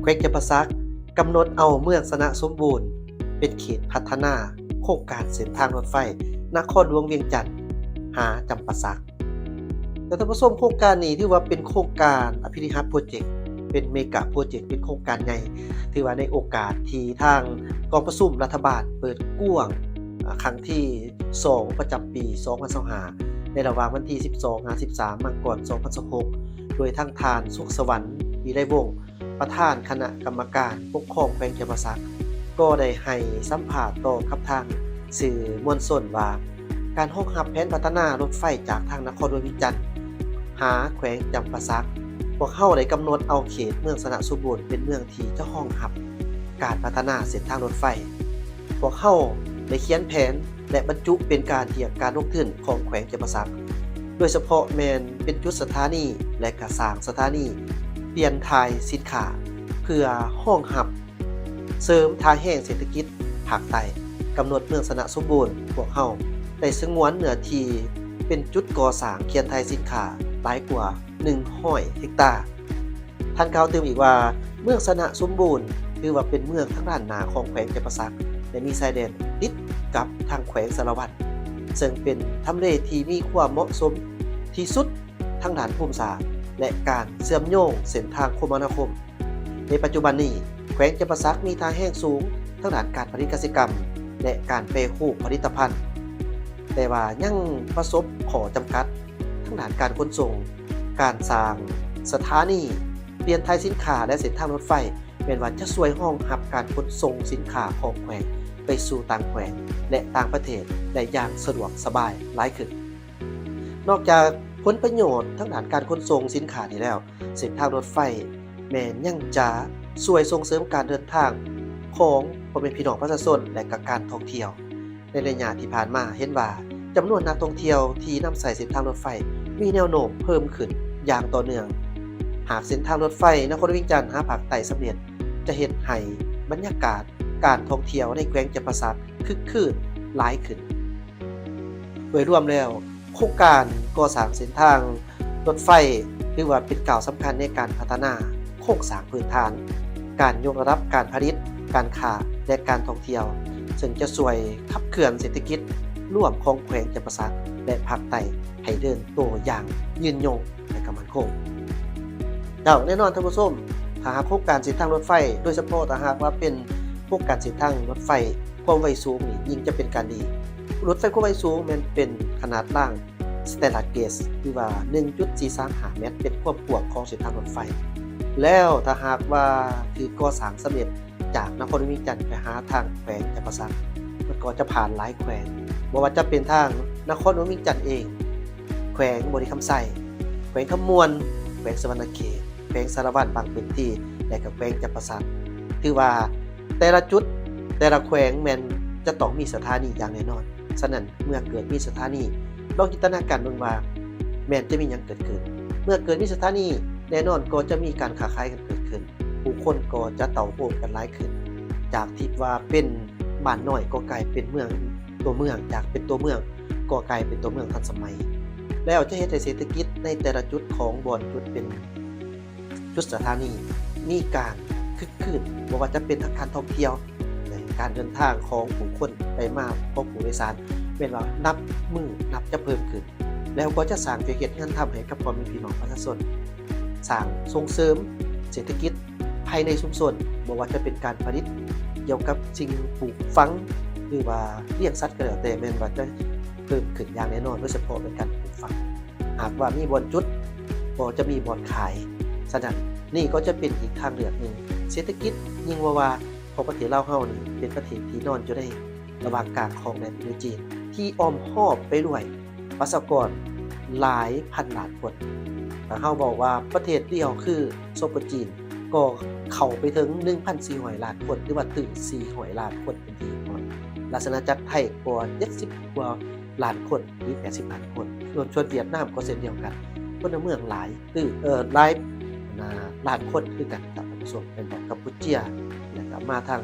ແຂວງຈຳປາສັກກຳນົດເອົາເມືອງຊະນະສົມບູນເປັນເຂດພັດທະນາໂຄງການເສັ້ນທາງລົດໄຟນະຄອນຫຼວງວຽງຈັນຫາຈຳປາສັກ. ແຕ່ທ່ານຜູ້ຊົມ, ໂຄງການນີ້ຖືວ່າເປັນໂຄງການອະພິນິຫານໂປຣເຈັກ, ເປັນເມກາໂປຣເຈັກ, ເປັນໂຄງການໃຫຍ່. ຖືວ່າໃນໂອກາດທີ່ທາງກອງປະຊຸມລັດຖະບານເປີດກວ້າງ ອາ ຄັ້ງທີສອງ ປະຈຳປີສອງພັນຊາວຫ້າ ໃນລະຫວ່າງວັນທີສິບສອງ ຫາ ສິບສາມ ມັງກອນ ສອງພັນຊາວຫົກ ໂດຍທັງທ່ານ ສຸກສະຫວັນ ວິໄລວົງ ປະທານຄະນະກຳມະການປົກຄອງແຂວງຈຳປາສັກ ກໍໄດ້ໃຫ້ສຳພາດຕໍ່ກັບທາງສື່ມວນຊົນວ່າ ການຮອງຮັບແຜນພັດທະນາລົດໄຟຈາກທາງນະຄອນຫຼວງວຽງຈັນຫາແຂວງຈຳປາສັກ, ພວກເຮົາໄດ້ກຳນົດເອົາເຂດເມືອງຊະນະສົມບູນເປັນເມືອງທີ່ຈະຮອງຮັບການພັດທະນາເສັ້ນທາງລົດໄຟ. ພວກເຮົາໄດ້ຂຽນແຜນ ແລະ ບັນຈຸເປັນການຮຽກການລົງທຶນຂອງແຂວງຈຳປາສັກ, ໂດຍສະເພາະແມ່ນເປັນຈຸດສະຖານີ ແລະ ກະສ້າງສະຖານີປ່ຽນຖ່າຍສິນຄ້າ ເພື່ອຮອງຮັບເສີມທ່າແຮງເສດຖະກິດພາກໃຕ້. ກຳນົດເມືອງຊະນະສົມບູນ, ພວກເຮົາໄດ້ສະຫງວນເນື້ອທີ່ເປັນຈຸດກໍ່ສ້າງປ່ຽນຖ່າຍສິນຄ້າຫຼາຍກວ່າ ໜຶ່ງຮ້ອຍເຮັກຕາ. ທ່ານກ່າວຕື່ມອີກວ່າ ເມືອງຊະນະສົມບູນ ຖືວ່າເປັນເມືອງທາງດ້ານໜ້າຂອງແຂວງຈຳປາສັກ ແລະ ມີຊາຍແດນຕິດກັບທາງແຂວງສາລະວັນ ເຊິ່ງເປັນທຳເລທີ່ມີຄວາມເໝາະສົມທີ່ສຸດທາງດ້ານພູມສາດ ແລະ ການເຊື່ອມໂຍງເສັ້ນທາງຄົມມະນາຄົມ. ໃນປັດຈຸບັນນີ້ ແຂວງຈຳປາສັກມີທ່າແຮງສູງທາງດ້ານການຜະລິດກະສິກຳ ແລະ ການແປຮູບຜະລິດຕະພັນ, ແຕ່ວ່າຍັງປະສົບຂໍ້ຈຳກັດ ທາງດ້ານການຂົນສົ່ງ. ການສ້າງສະຖານີປ່ຽນຖ່າຍສິນຄ້າ ແລະ ເສັ້ນທາງລົດໄຟ ແມ່ນວ່າຈະຊ່ວຍຮອງຮັບການຂົນສົ່ງສິນຄ້າຂອງແຂວງໄປສູ່ຕ່າງແຂວງ ແລະ ຕ່າງປະເທດໄດ້ຢ່າງສະດວກສະບາຍຫຼາຍຂຶ້ນ. ນອກຈາກຜົນປະໂຫຍດທາງດ້ານການຂົນສົ່ງສິນຄ້ານີ້ແລ້ວ, ເສັ້ນທາງລົດໄຟແມ່ນຍັງຈະຊ່ວຍສົ່ງເສີມການເດີນທາງຂອງພໍ່ແມ່ພີ່ນ້ອງປະຊາຊົນ ແລະ ກະການທ່ອງທ່ຽວ. ໃນໄລຍະທີ່ຜ່ານມາເຫັນວ່າ ຈຳນວນນັກທ່ອງທ່ຽວທີ່ນຳໃຊ້ເສັ້ນທາງລົດໄຟມີແນວໂນ້ມເພີ່ມຂຶ້ນຢ່າງຕໍ່ເນື່ອງ. ຫາກເສັ້ນທາງລົດໄຟນະຄອນຫຼວງວຽງຈັນຫາພາກໃຕ້ສຳເລັດ, ຈະເຮັດໃຫ້ບັນຍາກາດການທ່ອງທ່ຽວໃນແຂວງຈຳປາສັກຄຶກຄື້ນຫຼາຍຂຶ້ນ. ໂດຍລວມແລ້ວ, ໂຄງການກໍ່ສ້າງເສັ້ນທາງລົດໄຟ ຖືວ່າເປັນກ້າວສຳຄັນໃນການພັດທະນາໂຄງສ້າງພື້ນຖານ, ການຍົກລະດັບການຜະລິດ, ການຄ້າ ແລະ ການທ່ອງທ່ຽວ, ເຊິ່ງຈະຊ່ວຍຂັບເຄື່ອນເສດຖະກິດລວມຂອງແຂວງຈຳປາສັກ ແລະ ພາກໃຕ້ ໃຫ້ເດີນໂຕຢ່າງຍືນຍົງ ແລະ ກະໝັ້ນຄົງ. ເຈົ້າ, ແນ່ນອນທ່ານຜູ້ຊົມ, ຖ້າຫາກໂຄງການເສັ້ນທາງລົດໄຟ, ໂດຍສະເພາະຖ້າຫາກວ່າເປັນໂຄງການເສັ້ນທາງລົດໄຟ ຄວາມໄວສູງນີ້ຍິ່ງຈະເປັນການດີ. ລົດໄຟຄວາມໄວສູງແມ່ນເປັນຂະໜາດລາງ Standard Gauge ຫຼືວ່າ ໜຶ່ງຈຸດສີ່ສາມຫ້າແມັດ ເປັນຄວາມກວ້າງຂອງເສັ້ນທາງລົດໄຟ. ແລ້ວຖ້າຫາກວ່າຖືກກໍ່ສ້າງສຳເລັດຈາກນະຄອນຫຼວງວຽງຈັນໄປຫາທາງແຂວງຈຳປາສັກ, ມັນກໍຈະຜ່ານຫຼາຍແຂວງ, ບໍ່ວ່າຈະເປັນທາງນະຄອນຫຼວງວຽງຈັນເອງ, ແຂວງບໍລິຄຳໄຊ, ແຂວງຄຳມ່ວນ, ແຂວງສະຫວັນນະເຂດ, ແຂວງສາລະວັນບາງພື້ນທີ່ ແລະ ກໍແຂວງຈຳປາສັກ. ຖືວ່າແຕ່ລະຈຸດ, ແຕ່ລະແຂວງແມ່ນຈະຕ້ອງມີສະຖານີຢ່າງແນ່ນອນ. ສະນັ້ນ, ເມື່ອເກີດມີສະຖານີ, ລອງຈິນຕະນາການເບິ່ງວ່າແມ່ນຈະມີຫຍັງເກີດຂຶ້ນ. ເມື່ອເກີດມີສະຖານີ, ແນ່ນອນກໍຈະມີການຄ້າຂາຍກັນເກີດຂຶ້ນ, ຜູ້ຄົນກໍຈະເຕົ້າໂຮມກັນຫຼາຍຂຶ້ນ, ຈາກທີ່ວ່າເປັນບ້ານນ້ອຍກໍກາຍເປັນເມືອງ, ຕົວເມືອງ, ຈາກເປັນຕົວເມືອງກໍກາຍເປັນຕົວເມືອງທັນສະໄໝ, ແລ້ວຈະເຮັດໃຫ້ເສດຖະກິດໃນແຕ່ລະຈຸດຂອງບ່ອນຈຸດເປັນ ຈຸດສະຖານີມີການຄຶກຄື້ນ, ບໍ່ວ່າຈະເປັນທາງການທ່ອງທ່ຽວ ແລະ ການເດີນທາງຂອງຜູ້ຄົນໄປມາຂອງຜູ້ໂດຍສານ ແມ່ນວ່ານັບມື້ນັບຈະເພີ່ມຂຶ້ນ, ແລ້ວກໍຈະສ້າງວຽກເຮັດງານທຳໃຫ້ກັບພໍ່ແມ່ພີ່ນ້ອງປະຊາຊົນ, ສ້າງສົ່ງເສີມເສດຖະກິດພາຍໃນຊຸມຊົນ, ບໍ່ວ່າຈະເປັນການຜະລິດກ່ຽວກັບສິ່ງປູກຝັງ ຫຼືວ່າລ້ຽງສັດກໍແລ້ວແຕ່, ແມ່ນວ່າຈະເພີ່ມຂຶ້ນຢ່າງແນ່ນອນ, ໂດຍສະເພາະເປັນການປູກຝັງ. ຫາກວ່າມີບ່ອນຈຸດ ກໍຈະມີບ່ອນຂາຍ. ສະນັ້ນ, ນີ້ກໍຈະເປັນອີກທາງເລືອກໜຶ່ງ. ເສດຖະກິດຍິ່ງວ່າໆ ຂອງປະເທດລາວເຮົານີ້ ເປັນປະເທດທີ່ນອນຢູ່ໃນລະຫວ່າງກາງຂອງແດນອິນໂດຈີນ ທີ່ອ້ອມຮອບໄປດ້ວຍປະຊາກອນຫຼາຍພັນລ້ານຄົນ. ຖ້າເຮົາເວົ້າວ່າປະເທດດຽວຄື ສປ ຈີນ ກໍເຂົ້າໄປເຖິງ ໜຶ່ງພັນສີ່ຮ້ອຍລ້ານຄົນ ຫຼືວ່າ ຕື່ມສີ່ຮ້ອຍລ້ານຄົນເປັນທີ່ຮຽບຮ້ອຍ. ລາຊະອານາຈັກໄທກວ່າ ເຈັດສິບກວ່າລ້ານຄົນ ຫຼື ແປດສິບລ້ານຄົນ. ສ່ວນຫວຽດນາມກໍເຊັ່ນດຽວກັນ, ພົນລະເມືອງຫຼາຍ ຄື ເອີ ຫຼາຍ ອ່າ ລ້ານຄົນຄືກັນ, ທ່ານຜູ້ຊົມ, ແມ່ນບໍ່? ກຳປູເຈຍ ແລ້ວກໍມາທາງ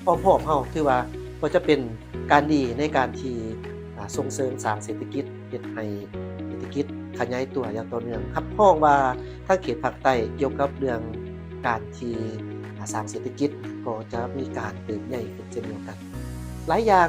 ອ້ອມຮອບເຮົາ, ຖືວ່າກໍຈະເປັນການດີໃນການທີ່ ອ່າ ສົ່ງເສີມສ້າງເສດຖະກິດ, ເຮັດໃຫ້ເສດຖະກິດຂະຫຍາຍຕົວຢ່າງຕໍ່ເນື່ອງ. ຮັບຮອງວ່າທາງເຂດພາກໃຕ້ ກ່ຽວກັບເລື່ອງການທີ່ ສ້າງເສດຖະກິດກໍຈະມີການເຕີບໃຫຍ່ຂຶ້ນເຊັ່ນດຽວກັນ. ຫຼາຍຢ່າງ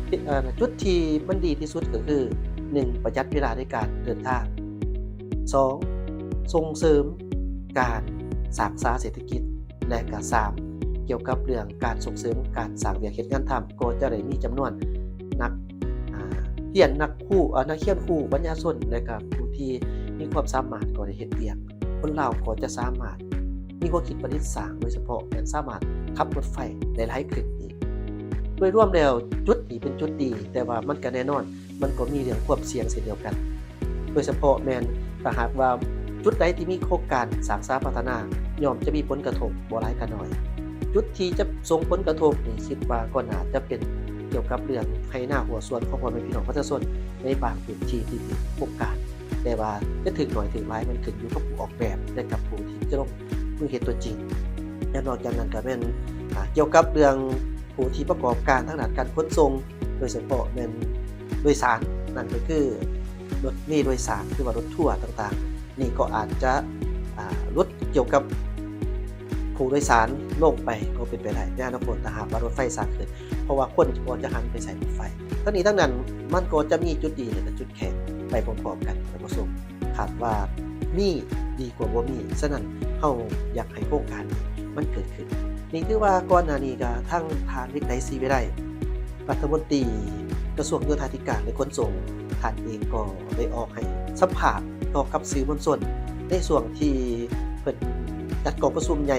ເອີ ຈຸດທີ່ມັນດີທີ່ສຸດກໍຄື ໜຶ່ງ ປະຢັດເວລາໃນການເດີນທາງ, ສອງ ສົ່ງເສີມການສ້າງສາເສດຖະກິດ ແລະກະ ສາມ ກ່ຽວກັບເລື່ອງການສົ່ງເສີມການສ້າງວຽກເຮັດງານທຳ ກໍຈະໄດ້ມີຈຳນວນນັກ ອາ ຮຽນ ນັກຮູ້ ອາ ນັກຮຽນຮູ້ ປັນຍາຊົນ ແລະກະຜູ້ທີ່ມີຄວາມສາມາດກໍໄດ້ເຮັດວຽກ. ຄົນລາວກໍຈະສາມາດມີຄວາມຄິດປະດິດສ້າງ ໂດຍສະເພາະແມ່ນສາມາດຂັບລົດໄຟໄດ້ຫຼາຍຂຶ້ນອີກ. ໂດຍລວມແລ້ວຈຸດນີ້ເປັນຈຸດດີ, ແຕ່ວ່າມັນກະແນ່ນອນ ມັນກໍມີເລື່ອງຄວາມສ່ຽງເຊັ່ນດຽວກັນ. ໂດຍສະເພາະແມ່ນຖ້າຫາກວ່າຈຸດໃດທີ່ມີໂຄງການສ້າງສາພັດທະນາ ຍ່ອມຈະມີຜົນກະທົບບໍ່ຫຼາຍກໍໜ້ອຍ. ຈຸດທີ່ຈະສົ່ງຜົນກະທົບນີ້ ຄິດວ່າກໍໜ້າຈະເປັນກ່ຽວກັບເລື່ອງໄຮ່ນາຮົ້ວສວນຂອງພໍ່ແມ່ພີ່ນ້ອງປະຊາຊົນໃນບາງພື້ນທີ່ທີ່ຖືກໂຄງການ, ແຕ່ວ່າຈະຖືກໜ້ອຍຖືກຫຼາຍ ມັນຂຶ້ນຢູ່ກັບຜູ້ອອກແບບ ແລະ ກັບຜູ້ທີ່ຈະລົງມືເຮັດຕົວຈິງ. ແລະ ນອກຈາກນັ້ນກໍແມ່ນ ອາ ກ່ຽວກັບເລື່ອງຜູ້ທີ່ປະກອບການທາງດ້ານການຂົນສົ່ງ ໂດຍສະເພາະແມ່ນໂດຍສານ ນັ້ນກໍຄືລົດເມໂດຍສານ ຫຼືວ່າລົດທົວຕ່າງໆ ນີ້ກໍອາດຈະ ອາ ຫຼຸດກ່ຽວກັບຜູ້ໂດຍສານລົງໄປກໍເປັນໄປໄດ້ໃນອະນາຄົດ ຖ້າຫາກວ່າລົດໄຟສ້າງຂຶ້ນ, ເພາະວ່າຄົນກໍຈະຫັນໄປໃຊ້ລົດໄຟ. ທັງນີ້ທັງນັ້ນ ມັນກໍຈະມີຈຸດດີ ແລະ ກະຈຸດແຂງໄປພ້ອມໆກັນ ທ່ານຜູ້ຊົມ. ຄາດວ່າມີດີກວ່າບໍ່ມີ, ສະນັ້ນເຮົາຢາກໃຫ້ໂຄງການນີ້ມັນເກີດຂຶ້ນ. ນີ້ຖືວ່າກ່ອນໜ້ານີ້ກະທາງທ່ານ ວິໄລ ສີວິໄລ ລັດຖະມົນຕີກະຊວງໂຍທາທິການ ແລະ ຂົນສົ່ງ ທ່ານເອງກໍໄດ້ອອກໃຫ້ສຳພາດຕໍ່ກັບສື່ມວນຊົນ ໃນຊ່ວງທີ່ເພິ່ນຈັດກອງປະຊຸມໃຫຍ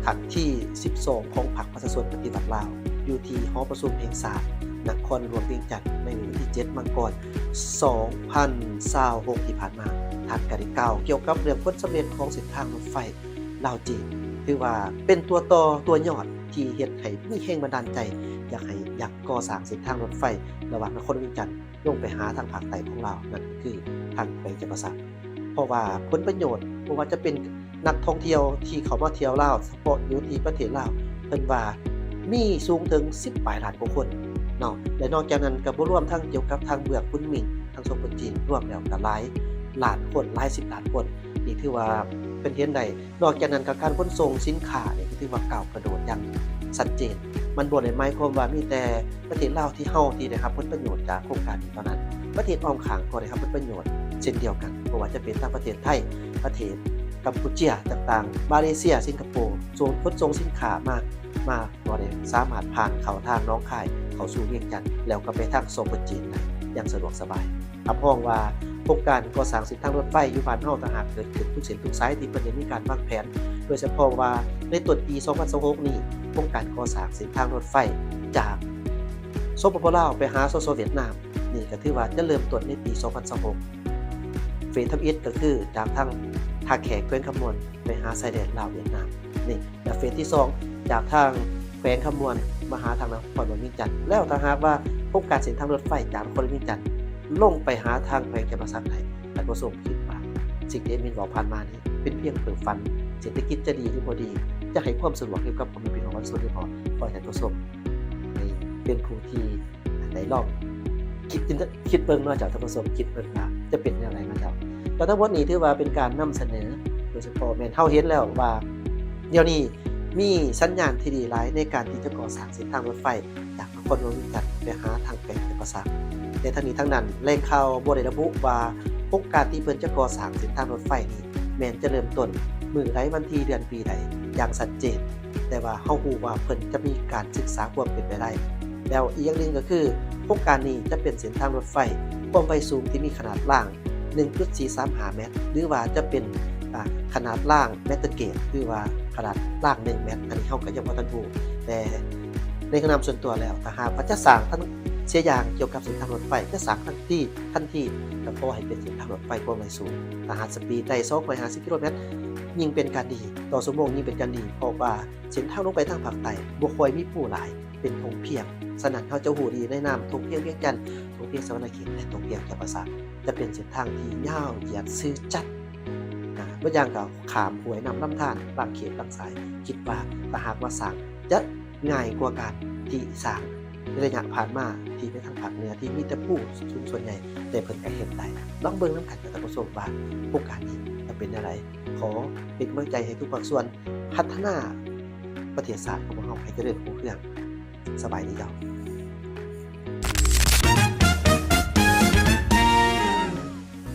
່ຄັ້ງທີສິບສອງ ຂອງພັກປະຊາຊົນປະຕິວັດລາວ ຢູ່ທີ່ຫໍປະຊຸມແຫ່ງຊາດ ນະຄອນຫຼວງວຽງຈັນ ໃນວັນທີເຈັດ ມັງກອນ ສອງພັນຊາວຫົກ ທີ່ຜ່ານມາ. ທ່ານກໍໄດ້ກ່າວກ່ຽວກັບເລື່ອງຜົນສຳເລັດຂອງເສັ້ນທາງລົດໄຟ ລາວ-ຈີນ ຖືວ່າເປັນຕົວຕໍ່ຕົວຍອດທີ່ເຮັດໃຫ້ມີແຮງບັນດານໃຈ ຢາກໃຫ້ ຢາກກໍ່ສ້າງເສັ້ນທາງລົດໄຟລະຫວ່າງນະຄອນຫຼວງວຽງຈັນລົງໄປຫາທາງພາກໃຕ້ຂອງລາວ ນັ້ນກໍຄືທາງແຂວງຈຳປາສັກ. ເພາະວ່າຜົນປະໂຫຍດ ບໍ່ວ່າຈະເປັນນັກທ່ອງທ່ຽວທີ່ເຂົ້າມາທ່ຽວລາວ ສະເພາະຢູ່ທີ່ປະເທດລາວ ເພິ່ນວ່າມີສູງເຖິງສິບປາຍລ້ານກວ່າຄົນເນາະ ແລະ ນອກຈາກນັ້ນກໍບໍ່ລວມທັງກ່ຽວກັບທາງເບື້ອງຄຸນໝິງ ທາງສົປຈີນ ລວມແລ້ວກໍຫຼາຍລ້ານຄົນ ຫຼາຍສິບລ້ານຄົນ ນີ້ຖືວ່າເພິ່ນເຫັນໄດ້. ນອກຈາກນັ້ນກໍການຂົນສົ່ງສິນຄ້ານີ້ກໍຖືວ່າກ້າວກະໂດດຢ່າງຊັດເຈນ. ມັນບໍ່ໄດ້ໝາຍຄວາມວ່າມີແຕ່ປະເທດລາວທີ່ເຮົາທີ່ໄດ້ຮັບຜົນປະໂຫຍດຈາກໂຄງການນີ້ເທົ່ານັ້ນ, ປະເທດອ້ອມຂ້າງກໍໄດ້ຮັບຜົນປະໂຫຍດເຊັ່ນດຽວກັນ, ບໍ່ວ່າຈະເປັນທາງປະເທດໄທ, ປະເທດກຳປູເຈຍຕ່າງໆ, ມາເລເຊຍ, ສິງກະໂປ, ສົ່ງ ຂົນສົ່ງສິນຄ້າມາ ມາກໍໄດ້ສາມາດຜ່ານເຂົ້າທາງໜອງຄາຍ ເຂົ້າສູ່ວຽງຈັນ ແລ້ວກໍໄປທາງສປຈີນໄດ້ຢ່າງສະດວກສະບາຍ. ຮັບຮອງວ່າໂຄງການກໍ່ສ້າງເສັ້ນທາງລົດໄຟຢູ່ບ້ານເຮົາ ຖ້າຫາກເກີດຂຶ້ນທຸກເສັ້ນທຸກສາຍທີ່ເພິ່ນໄດ້ມີການວາງແຜນ, ໂດຍສະເພາະວ່າໃນຕົ້ນປີສອງພັນຊາວຫົກນີ້ ໂຄງການກໍ່ສ້າງເສັ້ນທາງລົດໄຟຈາກ ສປປ ລາວ ໄປຫາ ສສ ຫວຽດນາມ ນີ້ກໍຖືວ່າຈະເລີ່ມຕົ້ນໃນປີສອງພັນຊາວຫົກ ເຟສທຳອິດກໍຄືຈາກທາງທ່າແຂກ ແຂວງຄຳມ່ວນ ໄປຫາຊາຍແດນລາວຫວຽດນາມນີ້ ແລະ ເຟສທີສອງ ຈາກທາງແຂວງຄຳມ່ວນມາຫາທາງນະຄອນຫຼວງວຽງຈັນ. ແລ້ວຖ້າຫາກວ່າໂຄງການເສັ້ນທາງລົດໄຟຈາກນະຄອນຫຼວງວຽງຈັນລົງໄປຫາທາງແຂວງຈຳປາສັກໄດ້, ທ່ານຜູ້ຊົມຄິດວ່າສິ່ງທີ່ແອດມິນເວົ້າຜ່ານມານີ້ເປັນພຽງເພິ່ງຝັນ, ເສດຖະກິດຈະດີຫຼືບໍ່ດີ, ຈະໃຫ້ຄວາມສະດວກກ່ຽວກັບພໍ່ແມ່ພີ່ນ້ອງປະຊາຊົນຫຼືບໍ່? ຂໍໃຫ້ທ່ານຜູ້ຊົມໄດ້ເປັນຜູ້ທີ່ ໄດ້ລອງຄິດ ຄິດເບິ່ງເນາະເຈົ້າ ທ່ານຜູ້ຊົມ ຄິດເບິ່ງວ່າຈະເປັນແນວໃດເນາະເຈົ້າ. ແຕ່ທັງໝົດນີ້ຖືວ່າເປັນການນຳສະເໜີ ໂດຍສະເພາະແມ່ນເຮົາເຫັນແລ້ວວ່າ ດຽວນີ້ມີສັນຍານທີ່ດີຫຼາຍໃນການທີ່ຈະກໍ່ສ້າງເສັ້ນທາງລົດໄຟຈາກນະຄອນຫຼວງວຽງຈັນໄປຫາທາງແຂວງຈຳປາສັກ. ແຕ່ທັງນີ້ທັງນັ້ນ ແຫຼ່ງຂ່າວບໍ່ໄດ້ລະບຸວ່າໂຄງການທີ່ເພິ່ນຈະກໍ່ສ້າງເສັ້ນທາງລົດໄຟນີ້ ແມ່ນຈະເລີ່ມຕົ້ນມື້ໃດ ວັນທີ ເດືອນ ປີໃດຢ່າງຊັດເຈນ, ແຕ່ວ່າເຮົາຮູ້ວ່າເພິ່ນຈະມີການສຶກສາຄວາມເປັນໄປໄດ້. ແລ້ວອີກຢ່າງໜຶ່ງກໍຄື ໂຄງການນີ້ຈະເປັນເສັ້ນທາງລົດໄຟຄວາມໄວສູງທີ່ມີຂະໜາດລາງ ໜຶ່ງຈຸດສີ່ສາມຫ້າແມັດ ຫຼືວ່າຈະເປັນ ອາ ຂະໜາດລາງແມັດເຕີເກດ ຫຼືວ່າຂະໜາດລາງໜຶ່ງແມັດ, ອັນນີ້ເຮົາກໍຍັງບໍ່ທັນຮູ້. ແຕ່ໃນນາມສ່ວນຕົວແລ້ວ ຖ້າຫາກວ່າຈະສ້າງທັນ ເສຍຢ່າງກ່ຽວກັບເສັ້ນທາງລົດໄຟ ຈະສ້າງທັນທີ ທັນທີ ກໍຂໍໃຫ້ເປັນເສັ້ນທາງລົດໄຟຄວາມໄວສູງ ຖ້າຫາກສະປີດໄດ້ສອງຮ້ອຍຫ້າສິບກິໂລແມັດ ຍິ່ງເປັນການດີ ຕໍ່ຊົ່ວໂມງ ຍິ່ງເປັນການດີ ເພາະວ່າເສັ້ນທາງລົງໄປທາງພາກໃຕ້ບໍ່ຄ່ອຍມີພູຫຼາຍ ເປັນທົ່ງພຽງ. ສະນັ້ນ ເຮົາຈະຮູ້ດີໃນນາມທົ່ງພຽງວຽງຈັນ, ທົ່ງພຽງສະຫວັນນະເຂດ ແລະ ທົ່ງພຽງຈຳປາສັກ ຈະເປັນເສັ້ນທາງທີ່ຍາວຢຽດຊື່ຈັດ ນະ ເບິດຢ່າງກໍຂ້າມຫ້ວຍນ້ຳລຳທານ ບາງເຂດບາງສາຍ. ຄິດວ່າຖ້າຫາກວ່າສ້າງ ຈະງ່າຍກວ່າການທີ່ສ້າງໃນໄລຍະຜ່ານມາ ທີ່ໃນທາງພາກເໜືອທີ່ມີແຕ່ພູສູງສ່ວນໃຫຍ່ ແຕ່ເພິ່ນກໍເຮັດໄດ້. ລອງເບິ່ງນຳກັນ ທ່ານຜູ້ຊົມ ວ່າໂຄງການນີ້ຈະເປັນແນວໃດ. ຂໍເປັນກຳລັງໃຈໃຫ້ທຸກພາກສ່ວນພັດທະນາ ປະເທດຊາດຂອງພວກເຮົາໃຫ້ຈະເລີນຮຸ່ງເຮືອງ. ສະບາຍດີເຈົ້າ.